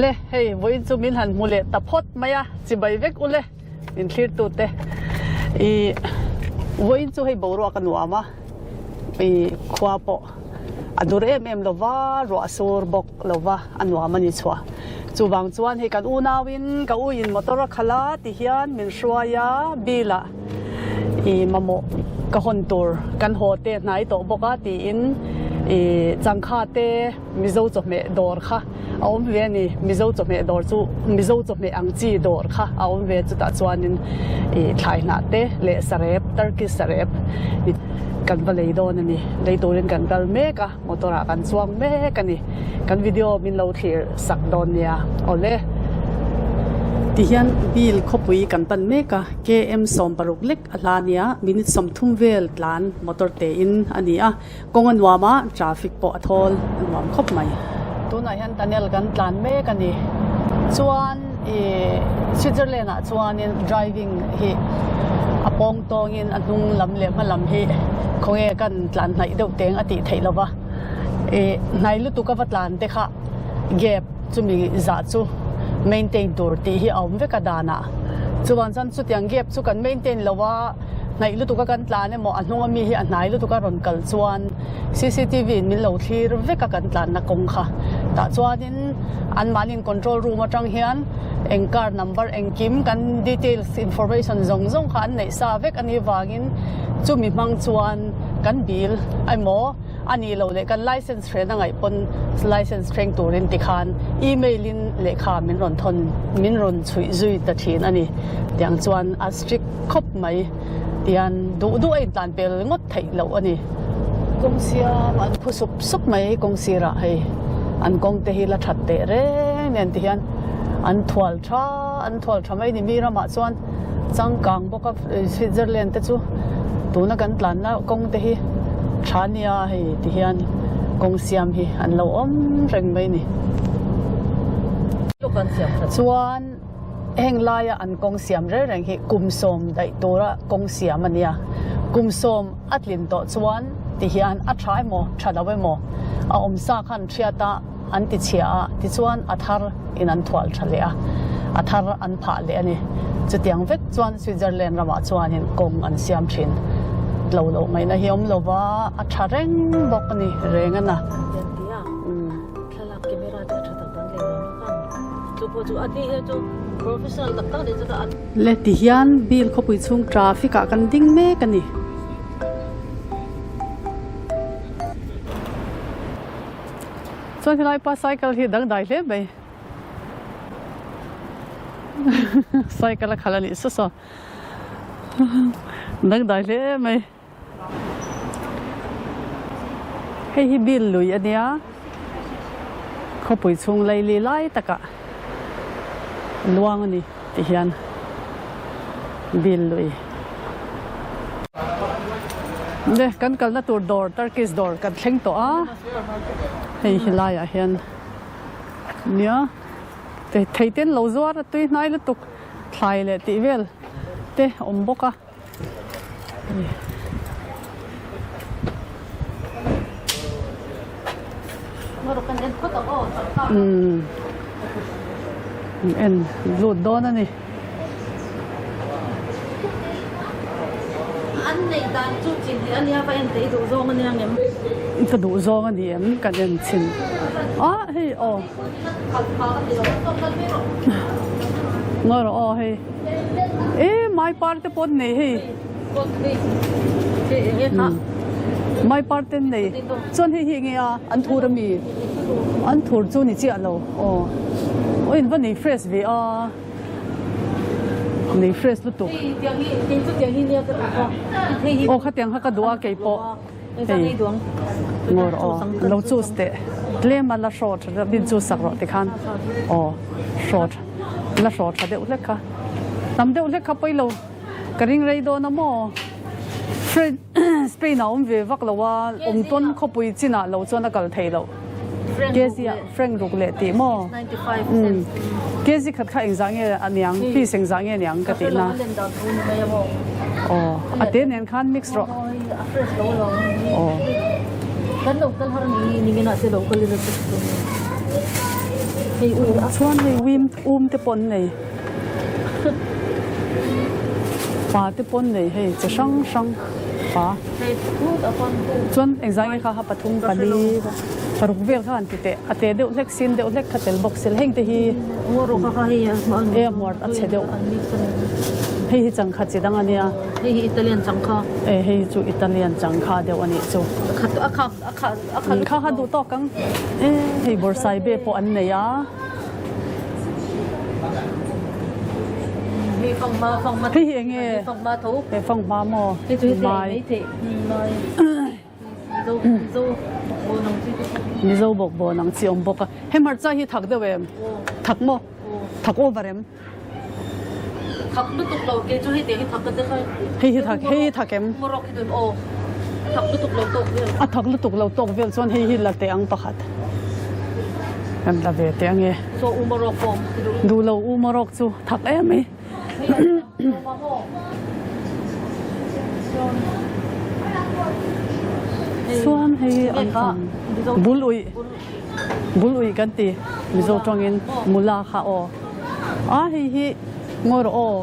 Awle, hei vawiin chu min han hmu leh ta phawt mai a, chibai vek ule min thlirtute. I vawiin chu hei boruak a nuam a, i khua pawh a dur em em lo va, ruah sur bawk lo va a nuam a ni chhuah. Chuvang chuan hei kan unauin ka uiin motor a khalh a ti hian min hruai a, bill ah i mamawh ka hawn tur kan haw te hnai tawh bawk a tiin i changkha te Mizo chawhmeh dawr kha a awm ve a ni. Mizo chawhmeh dawr chu Mizo chawhmeh ang chi dawr kha a awm ve chutah chuanin ih thlai hnah te leh sarep Turkish sarep kan va lei dawn a ni. Lei turin kan kal mek a, motor ah kan chuang mek a ni. Kan video min lo thlir sak dawn nia. Awle. Tihian bill khawpui kan pan mek a, KM 60 lek a hla nia, minute 30 vel tlan motor tein a ni a. Kawng a nuam a, traffic pawh a thawl a nuam khawp mai. Tunah hian tunnel kan tlan mek a ni. Chuan ih Switzerland ah chuanin driving hi a pawng tawngin a hnung lam leh hma lam hi khawnge kan tlan hnaih deuh teng a tih theih lova. Ih hnai lutuk a va tlan te kha gap chumi zah chu maintain tur tih hi a awm vek a danah. Chuvang chuan chutiang gap chu kan maintain lo a. Hnaih lutuk a kan tlan emaw a hnung ami hi a hnai lutuk a rawn kal chuan cctv in min lo thlir vek a kan tlanna kawng kha tah chuanin anmahniin control room atang hian eng car number engkim kan details information zawng zawng kha an neih sa vek a nih vangin chumi hmang chuan kan bill emaw A nih loh leh kan license hren a ngaih pawn license thleng turin tikhan email in lehkha min rawn thawn min rawn chhuih zui ta thin a ni. Tiang chuan a strict khawp mai tian duh duh a intlan pel ngawt theih loh a ni. Kawng siam an phu sup sup mai kawng sirah hei an kawng te hi la that teh reng nen tihian an thual tha an thual tha mai ni mi ramah chuan Changkang bawk a Switzerland te chu tuna kan tlanna kawng te hi tha nia hei ti hian kawng siam hi an lo awm reng mai ni. Chuan heng laia an kawng siam reng reng hi kum sawm daih tura kawng siam a nia. Kum sawm a tlin tawh chuan ti hian a tha emaw tha lo emaw a awm sa khan hriat a. An ti chhia a, tichuan a thar in an thual tha leh a, a thar an phah leh a ni. Chutiang vek chuan Switzerland ramah chuanin kawng an siam thin. Tlo loh ngaihna hi awm lova, a tha reng bawk a ni reng a na. Thlalak camera te a tha tak dan leh lo bawk a, chu pawh chu a ni hi chu professional tak tak ni chu a. Le tihian bill khawpui chhung traffic ah kan ding mek a ni. Chuan helai pa cycle hi dangdai hle mai cycle a khalh a nih saw saw dangdai hle mai hei hi bill lui a nia khawpui chhung laili lai takah luang a ni ti hian bill lui le kan kalna tur dawr Turkish dawr kan thleng tawh a hei helaiah hian nia thei te an lo zuar a tui hnai lutuk thlai leh tih vel te awm bawk a. Umm en lut dawn a ni. Ka duh zawng a ni em kan en chhin a hei aw ngawi rawh aw hei. E mai par te pawh an nei hei mai par te an nei chuan hei hi enge a an thur ami an thur chu ni chiah lo aw aw in va nei fresh ve a nei fresh lutuk aw khatiang kha ka duh a keipawh hei ngawr aw lo choose teh tlem a la hraw tha bin choose sak rawh tikhan aw hraw tha. La hraw tha deuh hlek kha. Tam deuh hlek kha pawi lo ka ring rei dawn a maw? Spain ah awm ve vak lo a, awm tawn khawpui chin ah lo chuan a kal thei loh. Kg ah frank ruk leh tih maw? Umm kg khat kha engzah nge a niang, piece engzah nge niang ka tih na. Aw a te nen khan mix rawh. Aw. Hei ui a. Chuan hei wim um te pawh an nei. Pa te pawh an nei hei chi hrang hrang pa. Hei phut a pawn. Chuan engzah nge kha kha pathum pali paruk vel kha han ti teh a te deuh hlek sin deuh hlek kha tel bawk sel heng te hi e a hmuar a chhe deuh hei hi changkha chi dang a nia. Hei hi Italian changkha. E hei chu Italian changkha deuh a nih chu. A kha a kha a kha kha kha duh tawk ang. E hei bawrhsai be pawh an nei a. Hei fanghma fanghma Hei hi eng nge? Fanghma tho. Hei fanghma maw? Hei chu hei mai thei mai. Mizo Mizo bawkbawn ang chi te pawh. Mizo bawkbawn ang chi awm bawk a. Hei hmarcha hi thak deuh em? Thak maw? Thak over em? Thak lutuk lo kei chu hei tiang hi thak ka ti kha. Hei hi thak hei hi thak em? Morok hi dun aw. Thak lutuk lo tawk vel. A thak lutuk lo tawk vel chuan hei hi la teh ang pakhat. Kan la ve teh ange. So u morok pawh duh. Duh lo u morok chu thak em mai. Chuan hei an bul uih bul uih kan ti Mizo tawngin mula kha aw a hei hi ngawi rawh aw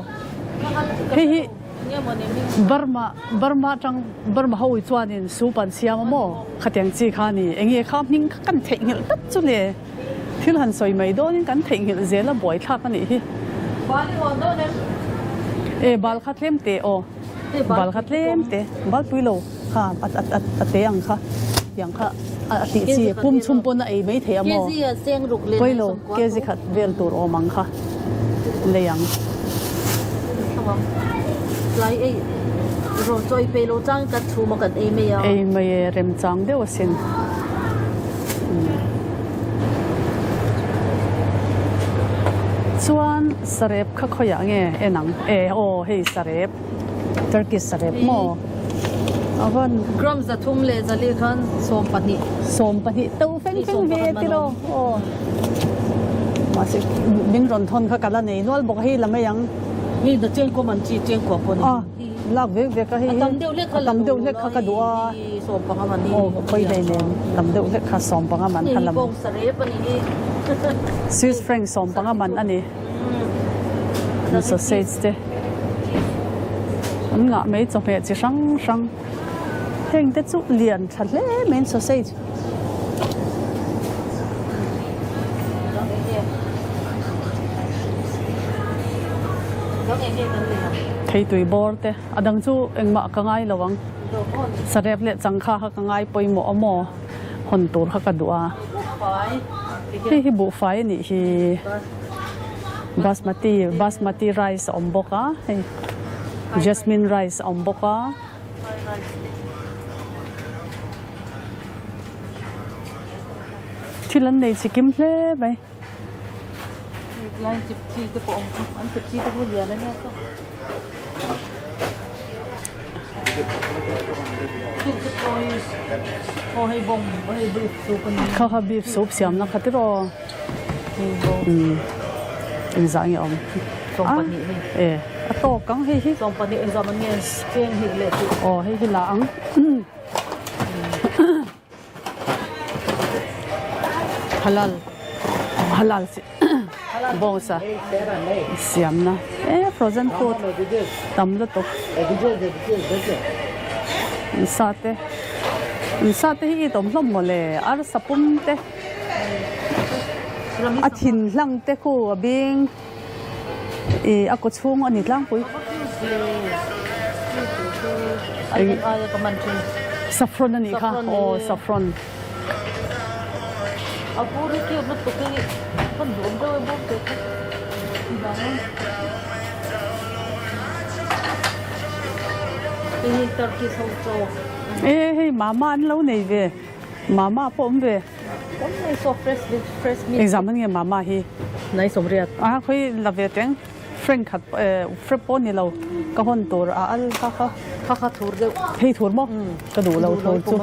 hei hi Burma Burma atang Burma ho chuanin soup an siam a maw khatiang chi kha a ni enge kha hming kha kan theihnghilh tlat chu le. Thil han sawi mai dawnin kan theihnghilh zel a buaithlak a nih hi. Bal i hawn dawn em? E bal kha tlem te aw. Bal kha tlem te. Bal pui lo kha a te ang kha tiang kha a tih chi pum chhum pawn a ei mai thei a maw? Pawi lo kg khat vel tur awm ang kha lei ang. Tlai ei rawn chaw ei peih lo chang kan chhum a kan ei mai a. Ei mai e remchang deuh asin. Chuan sarep kha khawiah nge en ang e aw hei sarep Turkish sarep maw a van Gram zathum leh zali khan 12. 12 to feng feng ve tiraw aw mahse min rawn thawn kha ka la nei nual bawk a hei la mai ang. Hei na chengkaw man chi chengkua pawh a ni. Lak vek vek a hei hi a tam deuh hlek kha a tam deuh hlek kha ka duh a 15 man hi aw pawi hlei nen tam deuh hlek kha 15 man kha lam bawng sarep a ni hi Swiss franc 15 man a ni sausage te an ngah mai chawhmeh chi hrang hrang heng te chu lian tha hle mai sausage Theitui bawr te a dang chu engmah ka ngai lo ang. Sarep leh changkha kha ka ngai pawimawh a maw hawn tur kha ka duh a. Hei hi buhfai a nih hi. Basmati basmati rice a awm bawk a hei jasmine rice a awm bawk a. Thil an nei chikim hle mai. Kha kha beef soup siamna kha tiraw umm engzah nge awm a e a tawk ang hei hi aw hei hi la ang. Halal halal chi bawngsa siamna e frozen food tam lutuk an sa te an sa te hi i tawm hlawm mawle arsa pum te a thin hlang te khu a bing ih a kaw chhung a ni tlangpui. Saffron a nih kha aw saffron. E hei mama an lo nei ve mama pawh awm ve. Engzam an nge mama hi? A khawi la ve teng frank khat frank pawh ni lo ka hawn tur a al kha kha. Kha kha thur deuh. Hei thur maw? Ka duh lo thur chu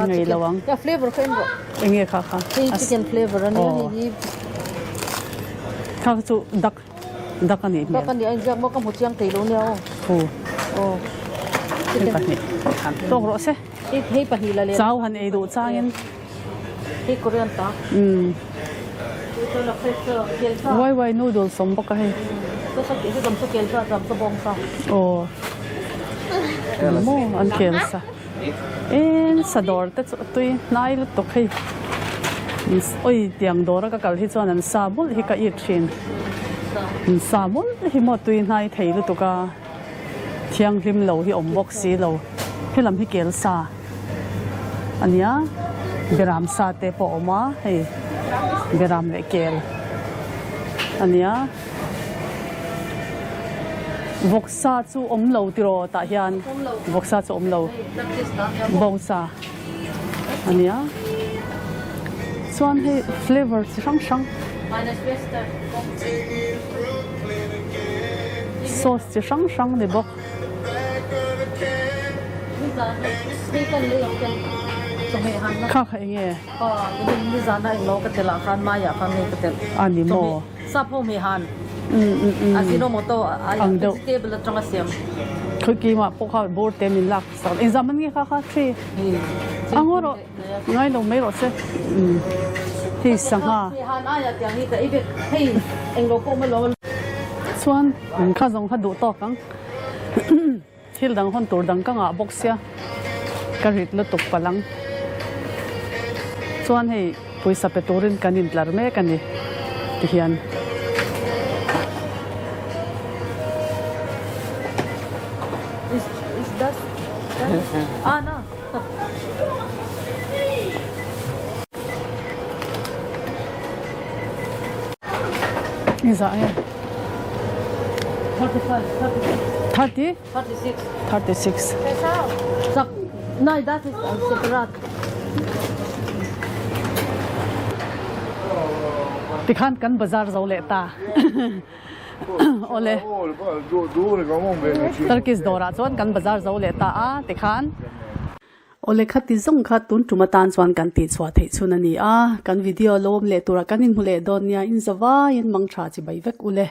ngei lo ang. Ya flavor kha en rawh. Enge kha kha? Hei chicken flavor a nia hei hi. Kha chu duck duck a nih hmel. Duck a nih a inziak maw ka hmu chiang thei lo nia aw. Thu. Aw. Hei pahnih. Tawk rawh se. Hei pahnih la leh. Chau han ei duh changin. Hei Korean ta. Umm. Wai wai noodles awm bawk a hei. Aw maw an kel sa eng sa dawr te chu a tui hnai lutuk hei oi tiang dawr a ka kal hi chuan an sa mawlh hi ka it thin an sa mawlh hi maw tui hnai thei lutuk a thianghlim lo hi awm bawk si lo helam hi kel sa. A nia, Beram sa te pawh a awm a, hei Beram leh kel a nia. Vawksa chu awm lo tiraw tah hian vawksa chu awm lo bawngsa a nia. Chuan hei flavour chi hrang hrang sauce chi hrang hrang ni bawk. Kha kha eng nge? A ni maw? Ang deuh. Khawi keimah pawh kha bur te min lak sak. Engzah man nge kha kha tree? A ngaw rawh. Ngai lo mai rawh se. Hei sangha. Chuan kha zawng kha duh tawk ang. Thil dang hawn tur dang ka ngah bawk sia. Ka rit lutuk palh ang. Chuan hei pawisa pe turin kan intlar mek a ni tihian. Ni zah nge? 35, 30? 36. 36. Sak, no, that is separate. Tikhan kan bazar zo leh ta. Awle. Turkish dawrah chuan kan bazar zo leh ta a tikhan. Awle khati zawng kha tun tum atan chuan kan tih chhuah theih chhun a ni a, kan video lawm leh turah kan inhmu leh dawn nia, in zavaiin mang tha chi bai vek ule.